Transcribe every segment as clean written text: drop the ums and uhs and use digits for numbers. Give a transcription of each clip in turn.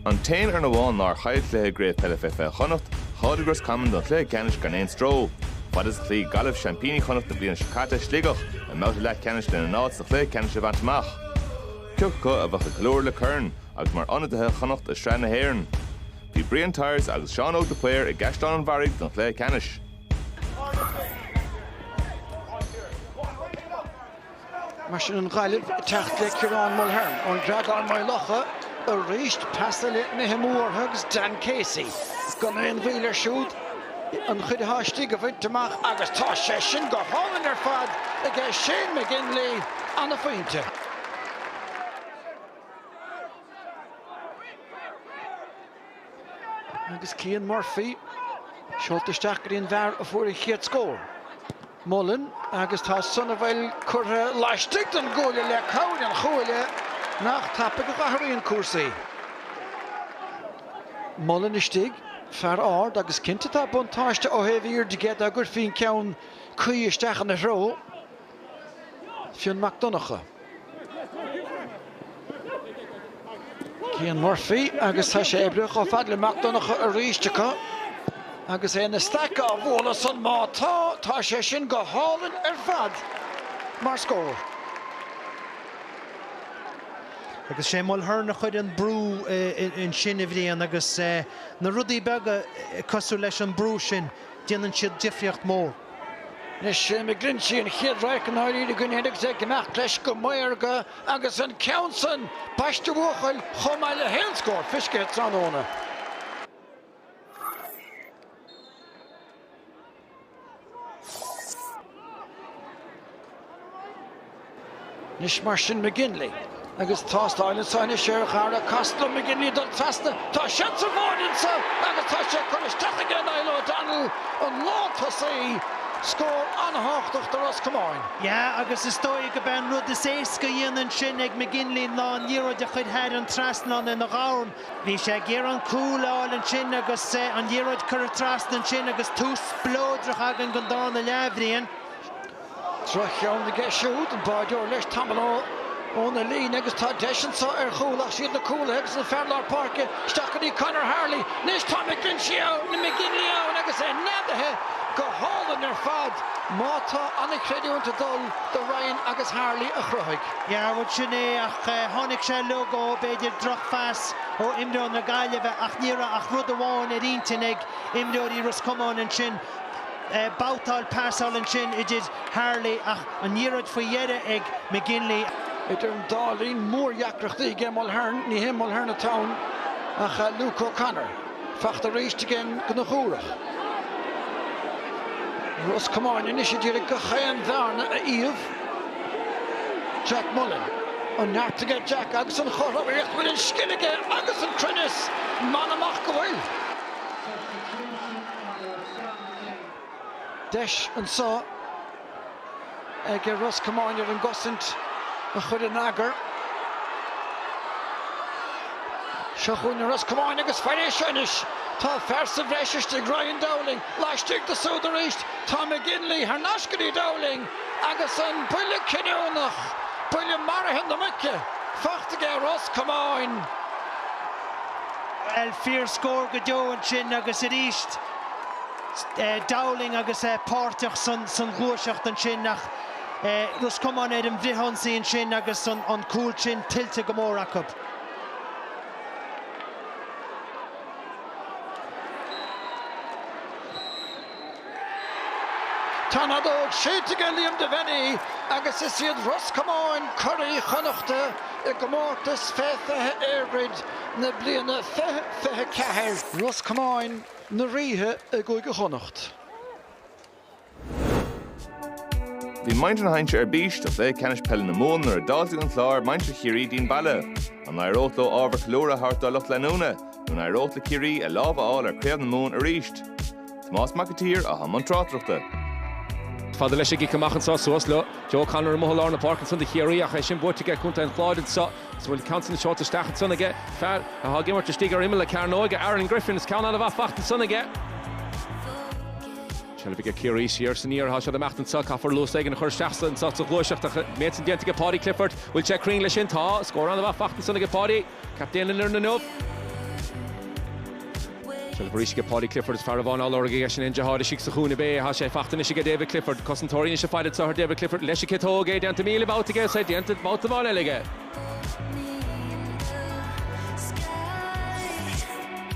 An t-aon fhoireann amháin nár chaill cluiche i gCraobh Peile 2020 Chonnacht, cháiligh Ros Comáin don chluiche ceannais gan aon stró. Fad is a chloígh Gaillimh seaimpíní Chonnacht na bliana seo caite, Sligeach, i mbabhta leathcheannais lena n-áit sa chluiche ceannais a bhaint amach. Cé acu a bheadh ag ceiliúradh le corn agus mar ionadaithe Chonnacht i Sraith na hÉireann? Bhí Brian Tyers agus Seán Óg de Paor i gCaisleán an Bharraigh don chluiche ceannais. Mar sin an Ghaillimh ag teacht le Ciarán Mulhern ón gCreagán Maigh Locha arís. Pas eile imithe amú orthu agus Dan Casey gan aon mhoill air siúd an chuid atá istigh a bhaint amach agus tá sé sin go hálainn ar fad aige Shane McGinley. Ana-phointe. Agus Cian Murphy seolta isteach go dtí an bhfear a fuair an chéad scór, Mullen, agus tá san a bhfuil curtha laistigh den gcuaille le cabhair an chuaille nach tapaidh a dh'athraíonn cúrsaí. Mullen istigh, fear ard agus cinnte tá buntáiste ó thaobh airde aige dá gcuirfí an ceann cuí isteach ina threo. Fionn Mac Donncha. Cian Murphy agus tá sé oibrithe chomh fada le Mac Donncha arís acu agus é ina staic á bhualadh san má tá, tá sé sin go hálainn ar fad mar scór. Agus sé Mulhern a chuir an brú ansin a Bhriain agus na rudaí beaga cosúil leis an brú sin, déanann siad difríocht mór. Anois sé McGlinchey an chéad radharc i ndáiríre againn air agus é ag imeacht leis go maorga agus an ceann san, baiste bhuachaill chomh maith le haon scór feiscithe tráthnóna. Anois mar sin McGinley agus tástáil anseo anois ar Dhara Costello, McGinley ag dul trasna, tá seans ar bháide anseo agus tá sé curtha isteach aige Niall O'Donnell, an lántosaí, scór an-thábhachtach do Ros Comáin. Yeah agus is dóigh go b'é an rud is éasca a dhéanamh ansin ag McGinley ná an liathróid a chur thar an trasnán ina dhorn. Bhí sé ag iarraidh an cúl a fháil ansin agus an liathróid curtha trasna ansin agus tús spleodrach againn don darna leath, a Bhriain. Droch-cheann aige siúd, an báideoir leis tamall óna líne agus tá deis anseo ar chúl ach siad na cúlaithe agus an fear lár páirce isteach go dtí Conor Harley. Anois tá McGlinchey ann, McGinley ann agus é neadaithe go hálainn ar fad. Má tá an-chreidiúint ag dul do Ryan agus Harley a chruthaigh. Yeah, bhuel sin é ach tháinig sé uilig ó b'fhéidir drochphas ó imreoir na Gaillimhe ach ní raibh ach rud amháin ar intinn ag imreoirí Ros Comáin ansin. Babhtáil pasáil ansin idir Harley ach an liathróid faoi dheireadh ag McGinley. Idir an dá linn, mórdheacrachtaí aige Mulhern, ní hé Mulhern atá ann ach Luke O'Connor. Fachta arís ag an gConchúrach. Ros Comáin anois ag iarraidh gach aon bhearna a iamh. Jack Mullen. An neart aige Jack agus an chothromaíocht, bhfuil an scil aige agus an cruinneas, m'anam ach go bhfuil. Deis anseo ag Ros Comáin ar an gcosaint a chur in eagar. Seo chugainn Ros Comáin agus fair é seo anois. Tá fear sa bhreis istigh, Ryan Dowling, laistigh de súd arís. Tá McGinley thar n-ais go dtí Dowling agus an buille cinniúnach, buille maraithe na muice, fachta aige Ros Comáin. Bhuel, fíorscór go deo ansin agus arís Dowling agus é páirteach san ghluaiseacht ansin ach Ros Comáin ar an bhfrithionsaí ansin agus an cúl sin tuillte go mór acu. Tá an fheadóg séidte aige Liam Devenney agus is iad Ros Comáin curaidh Chonnachta i gcomórtas fé 20 EirGrid na bliana 2024. Ros Comáin na ríthe i gCúige Chonnacht. Bhí muintir na hInse ar bís do chluiche ceannais peile na Mumhan nuair a d'fháiltigh an Clár muintir Chiarraí dtí'n baile. An éireodh leo ábhar ceiliúrtha a thabhairt dá lucht leanúna, nó an éireodh le Ciarraí a lámh a fháil ar Craobh na Mumhan arís? Tomás Mac an tSaoir atá i mbun tráchtaireachta. Fada leis an gcic amach anseo suas le Joe O'Connor amuigh i lár na páirce ansan do Chiarraí ach é sin buaite aige contae an Chláir anseo is bhfuil an ceann san seolta isteach ansan aige fear atá ag imirt istigh ar imeall na cearnóige Aaron Griffin is ceann an-mhaith fachta ansan aige. Seilbh aige Ciarraí siar is aniar atá siad ag imeacht anseo caithfear luas éigin a chur isteach anseo sa ghluaiseacht ach an méid san déanta aige Paudie Clifford bhfuil sé cruinn leis sin? Tá! Scór an-mhaith fachta ansan aige Paudie. Captaen an fhoireann inniu. Seilbh arís aige Paudie Clifford is fear amháin á lorg aige sin é an deartháir istigh sa chúinne ab é. Tá sé faighte anois aige David Clifford. Cosantóirí anois ag faire anseo ar David Clifford leis an ciotóg é déanta 1,000 babhta aige is é déanta babhta amháin eile aige.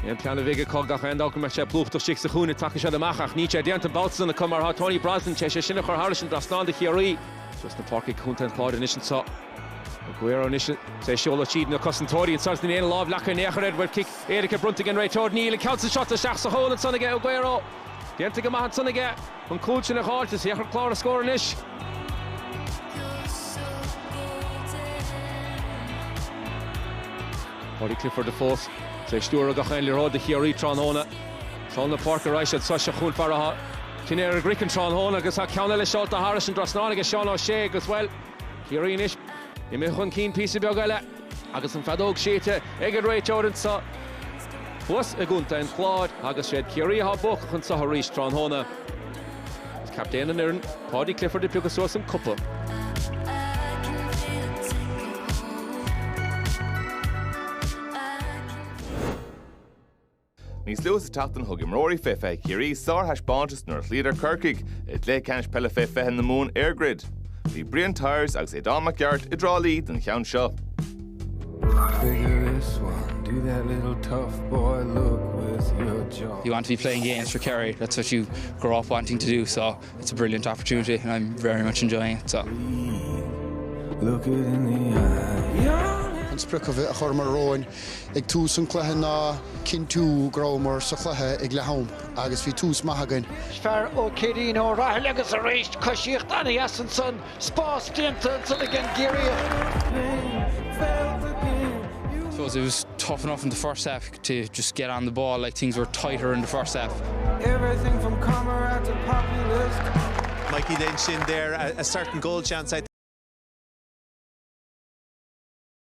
Aon plean a bheidh acu gach aon dá go mbeadh sé plúchta istigh sa chúinne tiocfaidh siad amach ach níl sé déanta an babhta san acu mar tá Tony Brosnan tar éis é sin a chur thairis an dtrasnán do Chiarraí. Suas na páirce ag Contae an Chláir anois anseo. Aguero anois is é ag seoladh tríd na cosantóirí anseo agus níl aon lámh leagtha in aon chor air. Bhfuil cic éirice bronnta ag an réiteoir? Níl. An ceann san seolta isteach sa chúl ansan aige Aguero. Déanta go maith ansan aige an cúl sin a dh'fháilt is féach ar chlár na scór anois. Paudie Clifford fós is é ag stiúradh gach aon liathróid do Chiarraí tráthnóna. Trasna na páirce ar aghaidh siad seo seo chugainn fear atá tine ar a gcraiceann tráthnóna agus tá ceann eile seolta thairis an dtrasnán aige Seán Ó Sé agus, bhuel, Ciarraí anois imithe chun cinn píosa beag eile agus an feadóg séidte ag an réiteoir anseo thuas i gContae an Chláir agus siad Ciarraí atá buacach anseo arís tráthnóna. Is captaen an fhoireann, Paudie Clifford ag piocadh suas an cupa. Níos luaithe sa tseachtain thug imreoirí fé 20 Chiarraí sárthaispeántas nuair a chloíodar Corcaigh i gcluiche ceannais peile fé 20 na Mumhan EirGrid. Bhí Brian Tyers agus Aodán Mac Gearailt i dTrá Lí don cheann seo. You want to be playing games for Kerry, that's what you grow up wanting to do, so it's a brilliant opportunity and I'm very much enjoying it. So. An sprioc a chuireamar romhainn ag tús an chluiche ná cinntiú go rabhamar sa chluiche ag leath-am agus bhí tús maith againn. Fear ó Céirín Ó Rathaille agus arís coisíocht an-dheas ansan, spás déanta ansan ag an gCiarraíoch. I suppose it was tough enough in the first half to just get on the ball like things were tighter in the first half. Everything from comrade to populist. Mikey Lynch in there, a, a certain goal chance I think.